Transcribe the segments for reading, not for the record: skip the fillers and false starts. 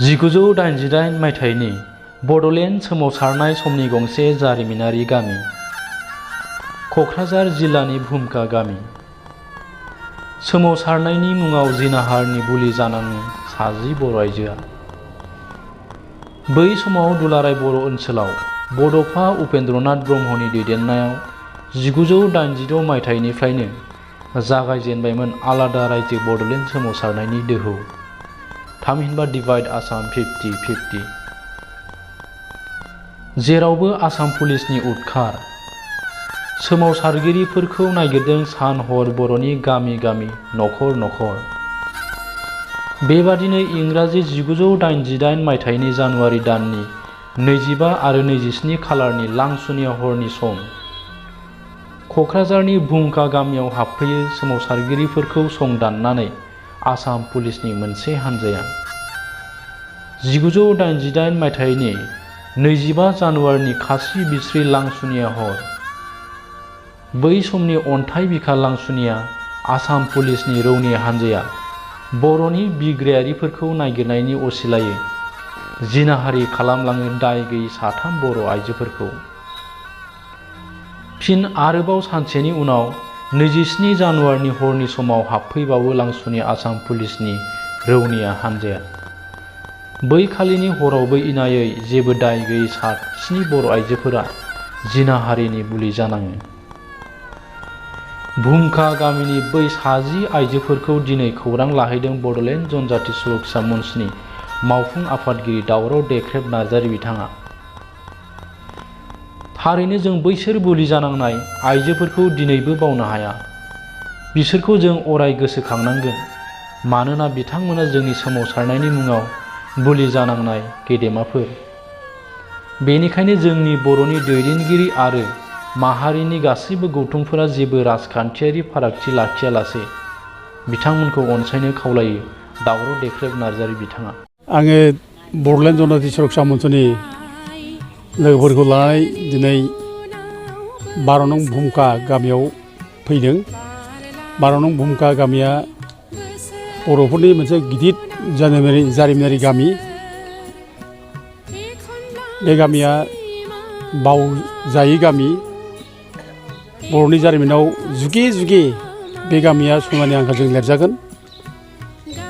1988 मायथाइनि बड'लेण्ड सोमावसारनाय समनि गंसे जारिमिनारि गामि क'क्राझार जिल्लानि भुमका गामि। सोमावसारनायनि मुङाव जिनाहारनि बुलि जानाङो 60 बर' आइजोआ। बै समाव दुलाराय बर' ओनसोलाव बड'फा उपेन्द्रनाथ ब्रह्मनि दैदेननायाव 1986 मायथाइनिफ्रायनो जागायजेनबायमोन आलादा रायजो बड'लेण्ड सोमावसारनायनि दोहौ। थामहिनबा डिभाइड आसाम 50-50। जेरावबो आसाम पुलिसनि उदखार। सोमावसारगिरिफोरखौ नागिरदों सान हर बर'नि गामि गामि नखर नखर। बेबादिनो इंराजि 1988 मायथाइनि जानुवारि दाननि 25 आरो 27 खालारनि लांसुनिया हरनि सम क'क्राझारनि भुमका गामियाव हाबफैयो सोमावसारगिरिफोरखौ संदाननानै आसाम पुलिसनि मोनसे हानजाया। 1988 मायथाइनि 25 जानुवारिनि खासि बिस्रि लांसुनिया हर। बै समनि अन्थाइ बिखा लांसुनिया आसाम पुलिसनि रौनिया हानजाया बर'नि बिग्रायारिफोरखौ नागिरनायनि असिलायै जिनाहारि खालामलाङो दाय गैयै 3 बर' आइजोफोरखौ। फिन आरोबाव सानसेनि उनाव 27 जानुवारिनि हरनि समाव हाबफैबावो लांसुनिया आसाम पुलिसनि रौनिया हानजाया। बै खालिनि हरावबो इनायै जेबो दाय गैयै 7 बर' आइजोफोरा जिनाहारिनि बुलि जानाङो। भुमका गामिनि बै 60 आइजोफोरखौ दिनै खौरां लाहैदों बड'लेण्ड जनजाति सुरक्षा मन्चनि मावफुं आफादगिरि दावराव देख्रेब नार्जारि बिथाङा। थारैनो जों बैसोर बुलि जानांनाय आइजोफोरखौ दिनैबो बावनो हाया। बिसोरखौ जों अराय गोसोखांनांगोन। मानोना बिथांमोना जोंनि सोमावसारनायनि मुङाव बुलि जानांनाय गेदेमाफोर। बेनिखायनो जोंनि बर'नि दैदेनगिरि आरो माहारिनि गासैबो गौथुमफोरा जेबो राजखान्थियारि फारागथि लाखियालासे बिथांमोनखौ अनसायनो खावलायो दावराव देख्रेब नार्जारि बिथाङा। आङो बड'लेण्ड जनजाति सुरक्षा मन्चनि लोगोफोरखौ लानानै दिनै 12 नं भुमका गामियाव फैदों। 12 नं भुमका गामिया बर'फोरनि मोनसे गिदिर जारिमिनारि गामि। बे गामिया बावजायै गामि। बर'नि जारिमिनाव जुगे जुगे बे गामिया सनानि आंखालजों लिरजागोन।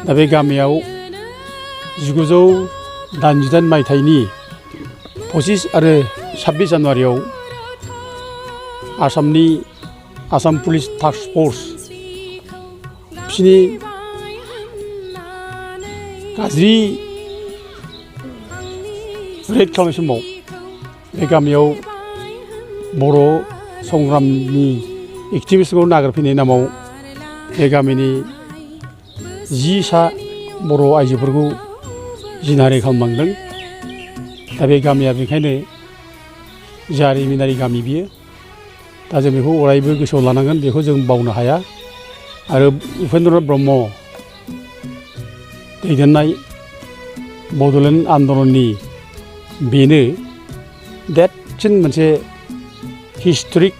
दा बे गामियाव 1988 मायथाइनि 25 आरो 26 जानुवारियाव आसाम पुलिस टास्क फर्स बिसिनि गाज्रि रेड खालामनाय समाव बे गामियाव बर' संग्रामनि एक्टिभिस्टखौ नागिरफैनाय नामाव बे गामिनि 10 बर' आइजोफोरखौ जिनाहारि खालामलांदों। दा बे गामिया बेखायनो जारिमिनारि गामि बियो। दा जों बेखौ अरायबो गोसोआव लानांगोन। बेखौ जों बावनो हाया। आरो उपेन्द्रनाथ ब्रह्म दैदेननाय बड'लेण्ड आन्दलननि बेनो देरसिन मोनसे हिस्ट'रिक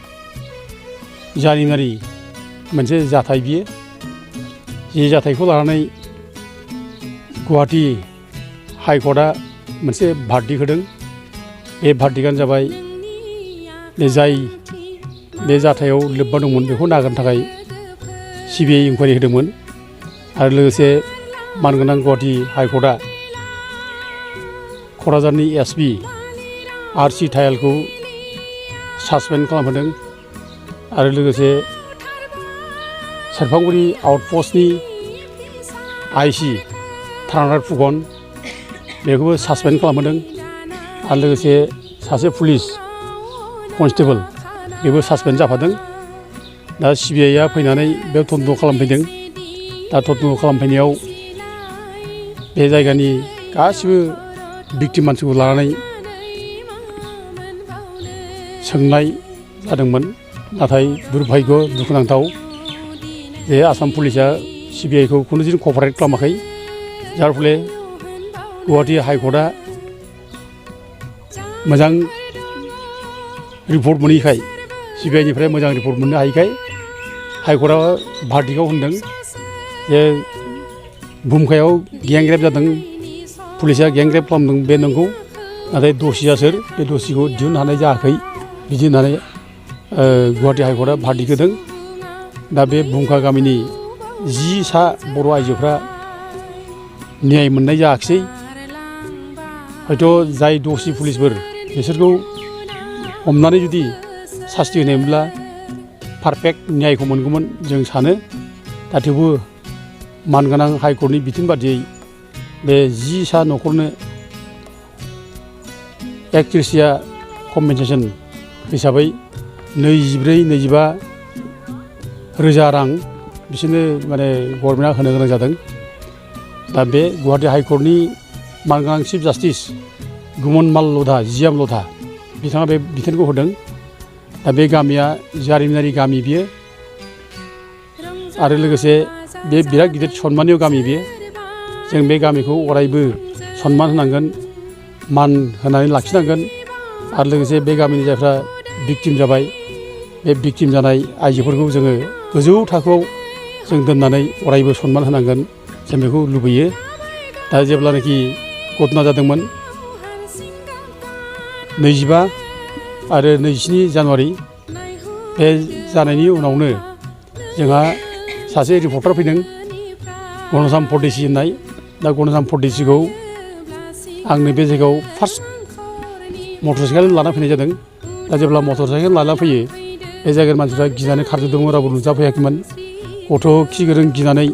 जारिमिनारि मोनसे जाथाय बियो। जे जाथायखौ लानानै गुवाहाटि हाइकर्टआ मोनसे भार्डिक्ट होदों। बे भार्डिक्टआनो जाबाय बे जाथायाव लोब्बा दंमोन बेखौ नागिरनो थाखाय CBI इनकुवारि होदोंमोन। आरो लोगोसे मानगोनां गुवाहाटि हाइकर्टआ क'क्राझारनि SP RC थायालखौ सासपेन्ड खालामहोदों। आरो लोगोसे सेरफांगुरि आउटपस्टनि IC थानाराय फुकन बेखौबो सासपेन्ड खालामहोदों। आरो लोगोसे सासे पुलिस कनस्टेबल बेबो सासपेन्ड जाफादों। दा CBIआ फैनानै बे तदन्त खालामफैदों। दा तदन्त खालामफैनायाव बे जायगानि गासिबो भिक्टिम मानसिखौ लानानै सोंनाय जादोंमोन। नाथाय दुर्भाग्य दुखुनांथाव जे आसाम पुलिसआ CBIखौ खुनुदिन क'पारेट खालामाखै। जार फले गुवाहाटि हाइकर्टआ मोजां रिपर्ट मोनैखाय CBIनिफ्राय मोजां रिपर्ट मोननो हायैखाय हाइकर्टआ भार्डिक्टआव होनदों जे भुमकायाव गेंरेप जादों पुलिसा गेंरेप खालामदों बे नंगौ नाथाय दसिया सोर बे दसिखौ दिहुननो हानाय जायाखै बिदि होननानै गुवाहाटि हाइकर्टआ भार्डिक्ट होदों। दा बे बुंखा गामिनि 10 सा बर' आइजोफ्रा न्याय मोननाय जायाखिसै। हयथ' जाय दसि पुलिसफोर बिसोरखौ हमनानै जुदि सास्ति होनायमोनब्ला पारफेक्ट न्यायखौ मोनगौमोन जों सानो। दा थेवबो मानगोनां हाइकर्टनि बिथोन बादियै बे 10 सा न'खरनो एकट्रिसिया कम्पेनसेसन हिसाबै 24-25 रोजा रां बिसोरनो माने गभर्नमेन्टआ होनो गोनां जादों। दा बे गुवाहाटि हाइकर्टनि मानगोनां चिफ जास्टिस गुमनमाल लधा जिएम लधा बिथाङा बे बिथोनखौ होदों। दा बे गामिया जारिमिनारि गामि बियो आरो लोगोसे बे बिराद गिदिर सन्मानिय गामि बियो। जों बे गामिखौ अरायबो सन्मान होनांगोन, मान होनानै लाखिनांगोन आरो लोगोसे बे गामिनि जायफ्रा भिक्टिम जाबाय बे भिक्टिम जानाय आइजोफोरखौ जोङो गोजौ थाखोआव जों दोननानै अरायबो सन्मान होनांगोन जों बेखौ लुबैयो। दा जेब्लानाखि घटना जादोंमोन 25 आरो 27 जानुवारि बे जानायनि उनावनो जोंहा सासे रिपर्टार फैदों गणसाम परदेसि होननाय। दा गणसाम परदेसिखौ आंनो बे जायगायाव फार्स्ट मटर साइकेल लाना फैनाय जादों। दा जेब्ला मटर साइकेल लाना फैयो बे जायगानि मानसिफ्रा गिनानै खारजोबदोंमोन, रावबो नुजाफैयाखैमोन। गथ' खि गोरों गिनानै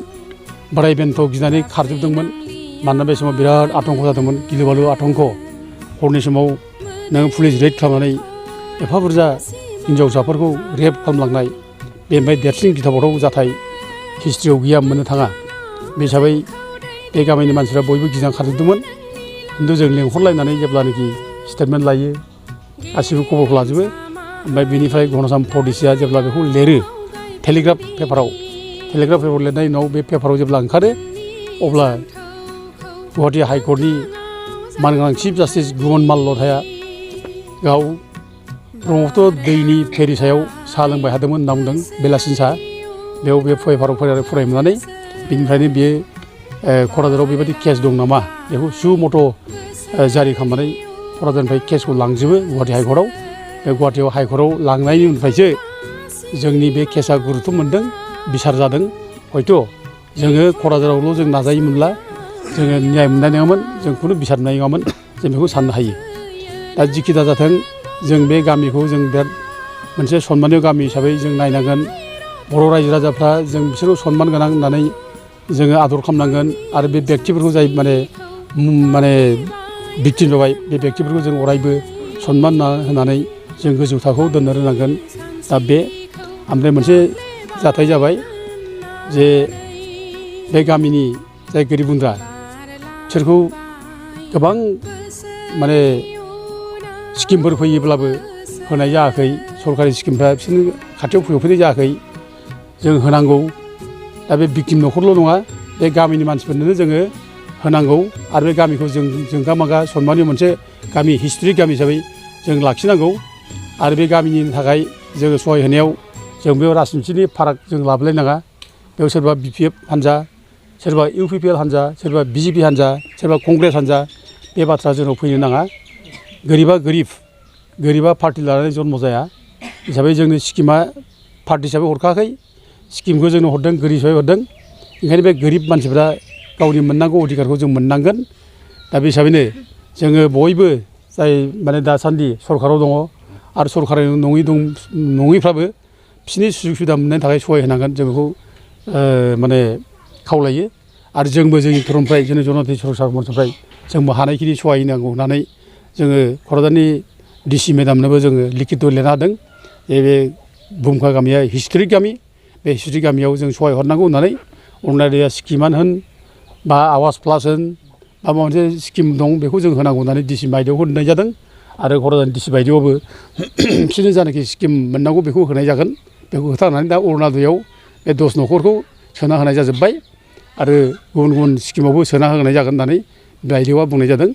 बोराय बेन्थ' गिनानै खारजोबदोंमोन। मानोना बे समाव बिराद आतंक जादोंमोन, गिलु बालु आतंक। हरनि समाव नों पुलिस रेड खालामनानै एफा बुरजा हिन्जावसाफोरखौ रेप खालामलांनाय बेनिफ्राय देरसिन गिथावबाथाव जाथाय हिस्ट्रियाव गैया, मोननो थाङा। बे हिसाबै बे गामिनि मानसिफ्रा बयबो गिनानै खारजोबदोंमोन। खिन्थु जों लेंहरलायनानै जेब्लानाखि स्टेटमेन्ट लायो गासिबो खबरखौ लाजोबो। ओमफ्राय बेनिफ्राय गणसाम परदेसिया जेब्ला बेखौ लिरो टेलिग्राफ पेपाराव, टेलिग्राफ पेपार लिरनायनि उनाव बे पेपाराव जेब्ला ओंखारो अब्ला गुवाहाटि हाइकर्टनि मानगोनां चिफ जास्टिस गुमनमाल लधाया गाव ब्रह्मपुत्र दैनि फेरि सायाव साहा लोंबाय थादोंमोन होनना बुंदों, बेलासिनि साहा। बेयाव बे पेपाराव फरायनो मोननानै बिनिफ्रायनो बियो क'क्राझाराव बेबायदि केस दं नामा बेखौ सुमथ' जारि खालामनानै क'क्राझारनिफ्राय केसखौ लांजोबो गुवाहाटि हाइकर्टआव। बे गुवाहाटि हाइकर्टआव लांनायनि उननिफ्रायसो जोंनि बे केसा गुरुत्व मोनदों, बिसार जादों। हयथ' जोङो क'क्राझारावल' जों नाजायोमोनब्ला जोङो न्याय मोननाय नङामोन, जों खुनु बिसार मोननाय नङामोन, जों बेखौ साननो हायो। दा जिखि दाजाथों जों बे गामिखौ जों बिराद मोनसे सन्मानिय गामि हिसाबै जों नायनांगोन। बर' रायजो राजाफ्रा जों बिसोरखौ सन्मान गोनां होननानै जोङो आदर खालामनांगोन। आरो बे बेक्तिफोरखौ जाय माने भिक्टिम जाबाय बे बेक्तिफोरखौ जों अरायबो सन्मान होनानै जों गोजौ थाखोआव दोननो रोंनांगोन। दा बे ओमफ्राय मोनसे जाथाय जाबाय जे बे गामिनि जाय गोरिब गुन्द्रा बिसोरखौ गोबां माने स्किमफोर फैयोब्लाबो होनाय जायाखै। सरकारि स्किमफ्रा बिसोरनि खाथियाव फैफैनाय जायाखै, जों होनांगौ। दा बे भिक्टिम न'खरल' नङा, बे गामिनि मानसिफोरनोनो जोङो होनांगौ। आरो बे गामिखौ जों जोंगा मागा सन्मानिय मोनसे गामि, हिस्ट'रिक गामि हिसाबै जों लाखिनांगौ। आरो बे गामिनि थाखाय जोङो सहाय होनायाव जों बेयाव राजनितिनि फाराग जों लाबोलायनाङा। बेयाव सोरबा BPF हान्जा, सोरबा UPPL हान्जा, सोरबा BJP हान्जा, सोरबा कंग्रेस हान्जा, बे बाथ्रा जोंनाव फैनो नाङा। गोरिबा गोरिब, गोरिबा पार्टि लानानै जन्म जाया हिसाबै जोंनो स्किमा पार्टि हिसाबै हरखायाखै, स्किमखौ जोंनो हरदों गोरिब हिसाबै हरदों। ओंखायनो बे गोरिब मानसिफ्रा गावनि मोननांगौ अधिकारखौ जों मोननांगोन। दा बे हिसाबैनो जोङो बयबो जाय माने दासान्दि सरकाराव दङ आरो सरकारि नङैफ्राबो बिसोरनि सुजुग सुबिदा मोननायनि थाखाय सहाय होनांगोन, जों बेखौ माने खावलायो। आरो जोंबो जोंनि धोरोमनिफ्राय, जोंनि जनजाति सरकार मन्चनिफ्राय जोंबो हानायखिनि सहाय होनांगौ होननानै जोङो क'क्राझारनि DC मेडामनोबो जोङो लिखित लिरना होदों जे बे बुमखा गामिया हिस्ट'रिक गामि, बे हिस्ट'रिक गामियाव जों सहाय हरनांगौ होननानै। अरुन'दया स्किमानो होन बा आवास प्लास होन बा माबा मोनसे स्किम दं बेखौ जों होनांगौ होननानै DC बायदेवआव होनाय जादों। आरो क'क्राझारनि DC बायदेवआवबो बिसोरनो जानाखि स्किम मोननांगौ बेखौ होनाय जागोन। बेखौ होथारनानै दा अरुन'दयाव बे 10 न'खरखौ सोना होनाय जाजोब्बाय आरो गुबुन गुबुन स्किमावबो सोना होनाय जागोन होननानै बायदेवआ बुंनाय जादों।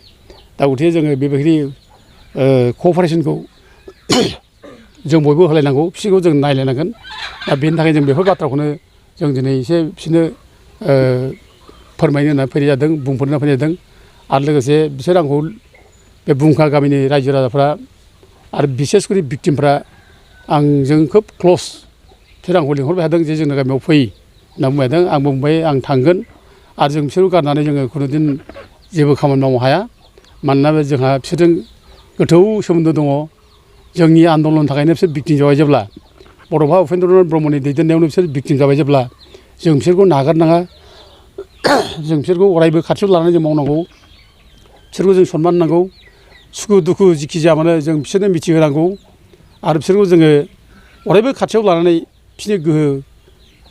दा गथिखे जोङो बेबायदि क'अपारेसनखौ जों बयबो होलायनांगौ, बिसोरखौ जों नायलायनांगोन। दा बेनि थाखाय जों बेफोर बाथ्राखौनो जों दिनै एसे बिसोरनो फोरमायनो होनना फैनाय जादों, बुंफोरनो फैनाय जादों। आरो लोगोसे बिसोर आंखौ बे बुंखा गामिनि रायजो राजाफ्रा आरो बिसेसकरि भिक्टिमफ्रा आंजों खोब क्ल'स बिसोर आंखौ लिंहरबाय थादों जे जोंनि गामियाव फै होनना बुंबाय थादों आं बुंबाय आं थांगोन आरो जों बिसोरखौ गारनानै जोङो खुनुदिन जेबो खामानि मावनो हाया मानोना जोंहा बिसोरजों गोथौ सोमोन्दो दङ जोंनि आन्दलननि थाखायनो बिसोर भिक्टिम जाबाय जेब्ला बड'फा उपेन्द्रनाथ ब्रह्मनि दैदेननायावनो बिसोर भिक्टिम जाबाय जेब्ला जों बिसोरखौ नागारनाङा जों बिसोरखौ अरायबो खाथियाव लानानै जों मावनांगौ बिसोरखौ जों सनमान होनांगौ सुखु दुखु जिखि जाया मानो जों बिसोरनो मिथिहोनांगौ आरो बिसोरखौ जोङो अरायबो खाथियाव लानानै बिसोरनि गोहो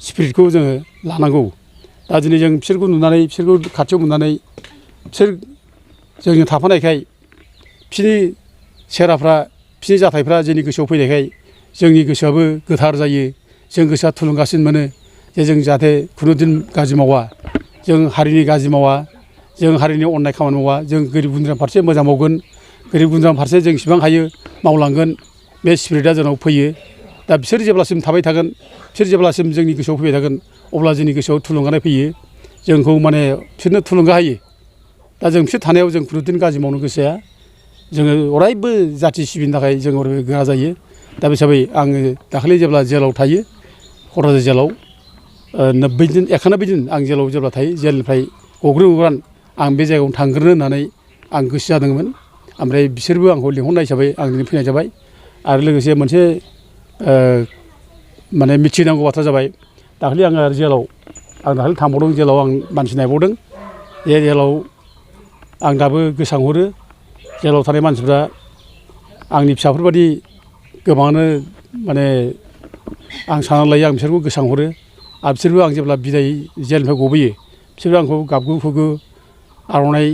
स्पिरिटखौ जोङो लानांगौ दा दिनै जों बिसोरखौ नुनानै बिसोरखौ खाथियाव मोननानै बिसोर जोंजों थाफानायखाय बिसोरनि सेहेराफ्रा बिसोरनि जाथायफ्रा जोंनि गोसोआव फैनायखाय जोंनि गोसोआबो गोथार जायो जों गोसोआ थुलुंगासिन मोनो जे जों जाहाथे खुनुदिन गाज्रि मावा जों हारिनि गाज्रि मावा जों हारिनि अननाय खामानि मावा जों गोरिब गुन्द्रानि फारसे मोजां मावगोन गोरिब गुन्द्रानि फारसे जों इसेबां हायो मावलांगोन बे स्पिरिटआ जोंनाव फैयो दा बिसोर जेब्लासिम थाबाय थागोन बिसोर जेब्लासिम जोंनि गोसोआव फैबाय थागोन अब्ला जोंनि गोसोआव थुलुंगानाय फैयो जोंखौ माने बिसोरनो थुलुंगा होयो दा जों बिसोर थानायाव जों खुनुदिन गाज्रि मावनो गोसो जाया जोङो अरायबो जाथि सिबिनो थाखाय जों अरायबो गोरा जायो दा बे हिसाबै आङो दाखालि जेब्ला जेलाव थायो क'क्राझार जेलाव 90 दिन 91 दिन आं जेलाव जेब्ला थायो जेलनिफ्राय गग्रोन आं बे जायगायावनो थांग्रोनो होननानै आं गोसो जादोंमोन ओमफ्राय बिसोरबो आंखौ लिंहरनाय हिसाबै आं दिनै फैनाय जाबाय आरो लोगोसे मोनसे माने मिथिनांगौ बाथ्रा जाबाय दाखालि आङो जेलाव आं दाखालि थांबावदों जेलाव आं मानसि नायबावदों बे जेलाव आं दाबो गोसोखांहरो जेलाव थानाय मानसिफ्रा आंनि फिसाफोरबादि गोबाङानो माने आं साननानै लायो आं बिसोरखौ गोसोखांहरो आरो बिसोरबो आं जेब्ला बिदाय जेलनिफ्राय गबोयो बिसोरबो आंखौ गाबगु खुगु आर'नाइ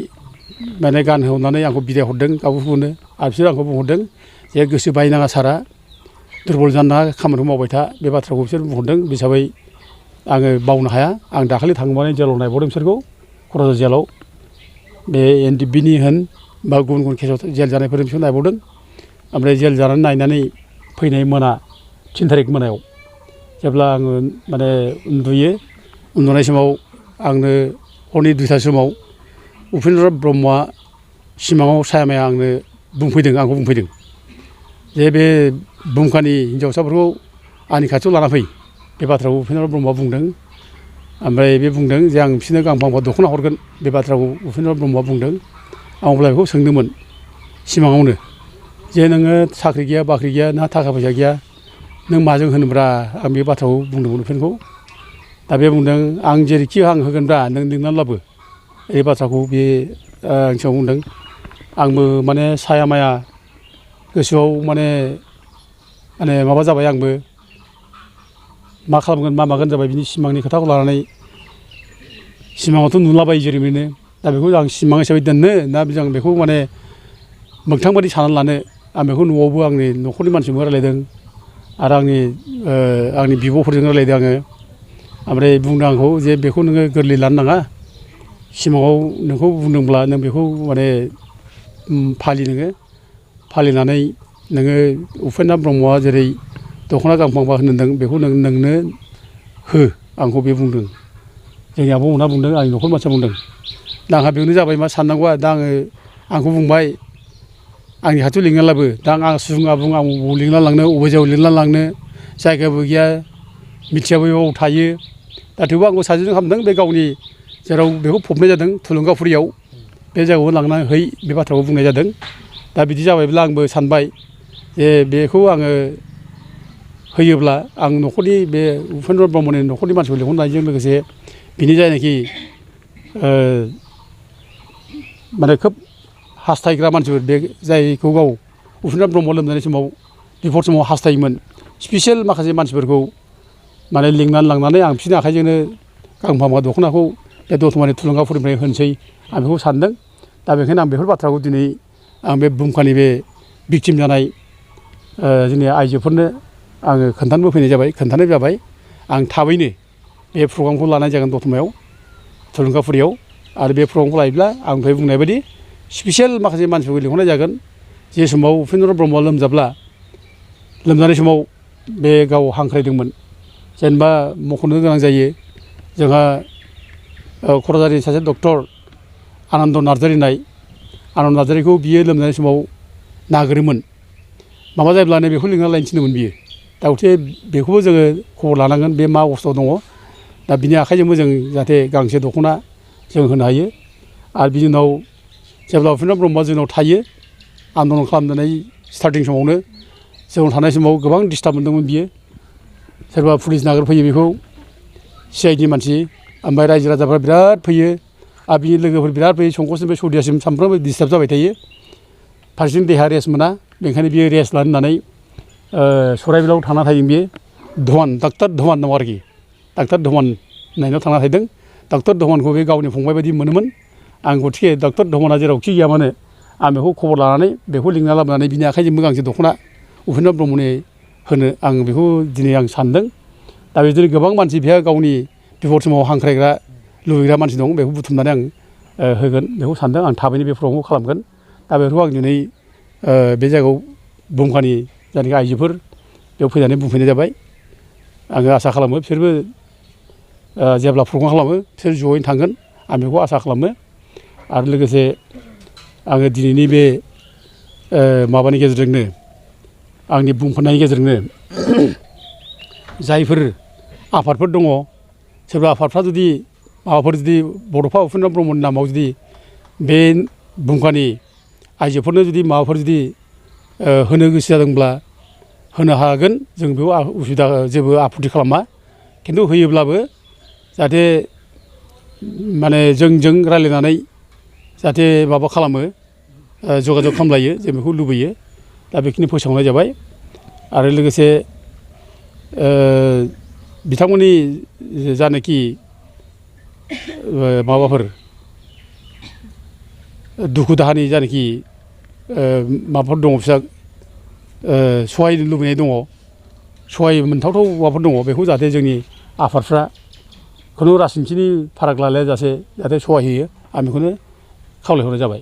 माने गानहोहरनानै आंखौ बिदाय हरदों गाबगु खुगुनो आरो बिसोर आंखौ बुंहरदों जे गोसो बायनाङा सारा दुरबल जानो नाङा खामानिखौ मावबाय था बे बाथ्राखौ बिसोर बुंहरदों बे हिसाबै आङो बावनो हाया आं दाखालि थांबानो जेलाव नायबावदों बिसोरखौ क'क्राझार जेलाव बे एनडिएफबि होन बा गुबुन गुबुन केसाव जेल जानायफोर बिसोर नायबावदों ओमफ्राय जेल जानानै नायनानै फैनाय मोना 3 थारिख मोनायाव जेब्ला आङो माने उन्दुयो उन्दुनाय समाव आंनो हरनि 2टा समाव उपेन्द्रनाथ ब्रह्मआ सिमाङाव सायामाया आंनो बुंफैदों आंखौ बुंफैदों जे बे बुंखानि हिन्जावसाफोरखौ आंनि खाथियाव लाना फै बे बाथ्राखौ उपेन्द्रनाथ ब्रह्मआ बुंदों ओमफ्राय बे बुंदों जे आं बिसोरनो गांफा गांफा दख'ना हरगोन बे बाथ्राखौ उपेन्द्रनाथ ब्रह्मआ बुंदों आं अब्ला बेखौ सोंदोंमोन सिमाङावनो जे नोङो साख्रि गैया बाख्रि गैया ना थाखा फैसा गैया नों माजों होनोब्रा आं बे बाथ्राखौ बुंदोंमोन उपेन्द्रखौ दा बे बुंदों आं जेरैखि आं होगोनब्रा नों लिंनानै लाबो बे बाथ्राखौ बे आंनि सिगाङाव बुंदों आंबो माने साया माया गोसोआव माने माबा जाबाय आंबो मा खालामगोन मा मागोन जाबाय बिनि सिमांनि खोथाखौ लानानै सिमाङावथ' नुलाबायो जेरैनो दा बेखौ आं सिमां हिसाबै दोननो ना आं बेखौ माने मोगथां बादि साननानै लानो आं बेखौ न'आवबो आंनि न'खरनि मानसिजोंबो रायलायदों आरो आंनि बिब'फोरजों रायलायदों आङो ओमफ्राय बुंदों आंखौ जे बेखौ नोङो गोरलै लानो नाङा सिमाङाव नोंखौ बुंदोंब्ला नों बेखौ माने फालि नोङो फालिनानै नोङो उपेन्द्रनाथ ब्रह्मआ जेरै दख'ना गांफा होनदों बेखौ नोंनो हो आंखौ बे बुंदों जोंनि आब'मोनहा बुंदों आंनि न'खरनि मानसिया बुंदों दा आंहा बेयावनो जाबाय मा साननांगौआ दा आंखौ बुंबाय आंनि खाथियाव लिंना लाबो दा आं सुबुं आबुं आं बबाव लिंना लांनो बबे जायगायाव लिंना लांनो जायगाबो गैया मिथियाबो बबाव थायो दा थेवबो आंखौ साजेसन खालामदों बे गावनि जेराव बेखौ फबनाय जादों थुलुंगाफुरियाव बे जायगायाव लांनानै है बे बाथ्राखौ बुंनाय जादों दा बिदि जाबायब्ला आंबो सानबाय जे बेखौ आङो होयोब्ला आं न'खरनि बे उपेन्द्रनाथ ब्रह्मनि न'खरनि मानसिखौ लिंहरनायजों लोगोसे बिनि जायनाखि माने खोब हास्थायग्रा मानसिफोर बे जायखौ गाव उपेन्द्रनाथ ब्रह्म लोमजानाय समाव बिफद समाव हास्थायोमोन स्पेसियेल माखासे मानसिफोरखौ माने लिंनानै लांनानै आं बिसोरनि आखाइजोंनो गांफा दख'नाखौ बे दतमानि थुलुंगाफुरिनिफ्राय होनोसै आं बेखौ सानदों दा बेखायनो आं बेफोर बाथ्राखौ दिनै आं बे बुहुमखानि बे भिक्टिम जानाय जोंनि आइजोफोरनो आङो खोन्थानाय जाबाय आं थाबैनो बे प्रग्रामखौ लानाय जागोन दतमायाव थुलुंगाफुरियाव आरो बे प्रग्रामखौ लायोब्ला आं दहाय बुंनाय बायदि स्पेसियेल माखासे मानसिफोरखौ लिंहरनाय जागोन जे समाव उपेन्द्रनाथ ब्रह्मआ लोमजानाय समाव बे गाव हांख्रायदोंमोन जेनेबा मख'नो गोनां जायो जोंहा क'क्राझारनि सासे डक्टर आनन्द नार्जारि होननाय आनन्द नार्जारिखौ बियो लोमजानाय समाव नागिरोमोन माबा जायोब्लानो बेखौ लिंना लायनो थिनोमोन बियो दा गथिखे बेखौबो जोङो खबर लानांगोन बे मा अबस्थायाव दङ दा बिनि आखाइजोंबो जों जाहाथे गांसे दख'ना जों होनो हायो आरो बिनि उनाव जेब्ला उपेन्द्र ब्रह्मआ जोंनाव थायो आन्दलन खालामनानै स्टार्टिं समावनो जोंनाव थानाय समाव गोबां डिस्टार्ब मोनदोंमोन बियो सोरबा पुलिस नागिरफैयो बेखौ CID मानसि ओमफ्राय रायजो राजाफ्रा बिराद फैयो आरो बिनि लोगोफोर बिराद फैयो संकसनिफ्राय सदियासिम सानफ्रामबो डिस्टार्ब जाबाय थायो फारसेथिं देहा रेस्ट मोना बेनिखायनो बियो रेस्ट लानो होननानै सराइबिलाव थांना थायो बियो धवान डाक्टार धवान दङ आरोखि डाक्टार धवान होननायनाव थांना थादों डाक्टार धवानखौ बे गावनि फंबाय बायदि मोनोमोन आं गथिखे डाक्टार धवाना जेरावखि गैया मानो आं बेखौ खबर लानानै बेखौ लिंना लाबोनानै बिनि आखाइजोंबो गांसे दख'ना उपेन्द्र ब्रह्मनो होनो आं बेखौ दिनै आं सानदों दा बिदिनो गोबां मानसि बेहा गावनि बिपद समाव हांख्रायग्रा लुबैग्रा मानसि दं बेखौ बुथुमनानै आं होगोन बेखौ सानदों आं थाबैनो बे प्रग्रामखौ खालामगोन दा बेखौ आं दिनै बे जायगायाव बुहुमखानि जायनाखि आइजोफोर बेयाव फैनानै बुंफैनाय जाबाय आङो आसा खालामो बिसोरबो जेब्ला प्रग्राम खालामो बिसोर जयैनो थांगोन आं बेखौ आसा खालामो आरो लोगोसे आङो दिनैनि बे माबानि गेजेरजोंनो आंनि बुंफोरनायनि गेजेरजोंनो जायफोर आफादफोर दङ सोरबा आफादफ्रा जुदि माबाफोर जुदि बड'फा उपेन्द्र ब्रह्मनि नामाव जुदि बे बुहुमखानि आइजोफोरनो जुदि माबाफोर जुदि होनो गोसो जादोंब्ला होनो हागोन जों बेयाव उसुबिदा जेबो आपत्ति खालामा खिन्थु होयोब्लाबो जाहाथे माने जोंजों रायज्लायनानै जाहाथे माबा खालामो जगाजग खालामलायो जों बेखौ लुबैयो दा बेखिनि फोसावनाय जाबाय आरो लोगोसे बिथांमोननि जानाखि माबाफोर दुखु दाहानि जानाखि माबाफोर दङ फिसा सहाय लुबैनाय दङ सहाय मोनथावथाव माबाफोर दङ बेखौ जाहाथे जोंनि आफादफ्रा खुनु राजनिथिनि फाराग लालाया जासे जाहाथे सहाय होयो आं बेखौनो खावलायहरनाय जाबाय